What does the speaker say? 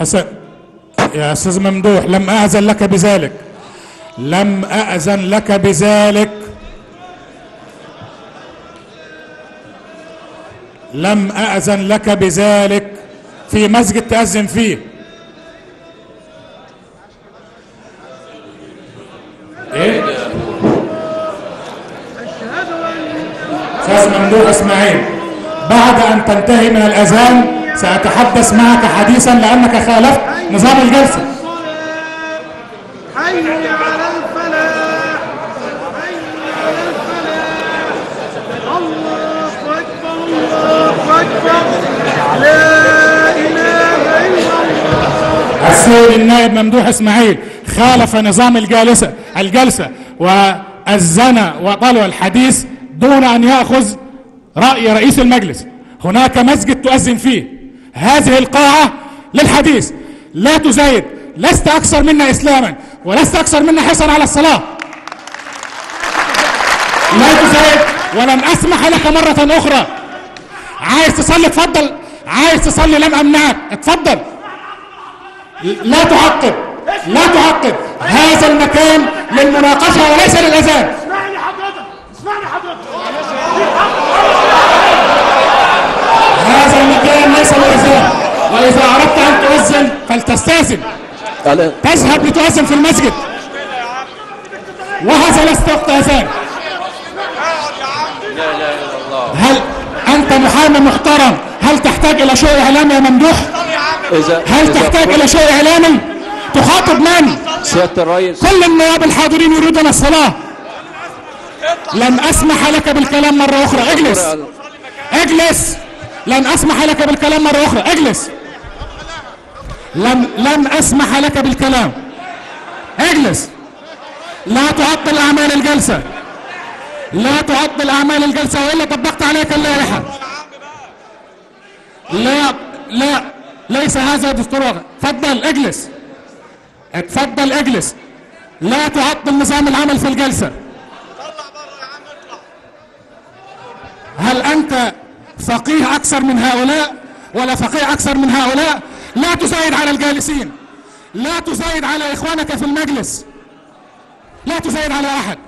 حسن يا أستاذ ممدوح، لم أأذن لك بذلك، لم أأذن لك بذلك، لم أأذن لك بذلك في مسجد تأذن فيه. إيه؟ أستاذ ممدوح إسماعيل، بعد أن تنتهي من الأذان سأتحدث معك حديثا لأنك خالفت نظام الجلسة. حي على الفلاح، حي على الفلاح، الله أكبر الله أكبر، لا إله إلا الله. السيد النائب ممدوح إسماعيل خالف نظام الجلسة وأذن وطلب الحديث دون أن يأخذ رأي رئيس المجلس. هناك مسجد تؤذن فيه، هذه القاعة للحديث، لا تزايد، لست أكثر منا إسلاما ولست أكثر منا حرصا على الصلاة، لا تزايد ولن أسمح لك مرة أخرى. عايز تصلي اتفضل، عايز تصلي لم أمنعك اتفضل، لا تعقب، لا تعقب، هذا المكان للمناقشة وليس للأذان. اسمعني حضرتك، اسمعني حضرتك، هذا المكان ليس للأذان، وإذا أردت أن تؤذن فلتستأذن، تذهب لتؤذن في المسجد، وهذا ليس وقت أذان. هل أنت محامي محترم؟ هل تحتاج إلى شيء إعلامي يا ممدوح؟ هل تحتاج إلى شيء إعلامي؟ تخاطب من؟ سيادة الرئيس، كل النواب الحاضرين يريدون الصلاة. لن أسمح لك بالكلام مرة أخرى، اجلس اجلس، لن أسمح لك بالكلام مرة أخرى، اجلس، لن أسمح لك بالكلام، اجلس، لا تعطل أعمال الجلسة، لا تعطل أعمال الجلسة وإلا طبقت عليك اللائحة. لا ليس هذا دستور واقع. تفضل اجلس، اتفضل اجلس، لا تعطل نظام العمل في الجلسة. هل أنت فقيه أكثر من هؤلاء ولا فقيه أكثر من هؤلاء؟ لا تزايد على الجالسين، لا تزايد على إخوانك في المجلس، لا تزايد على أحد.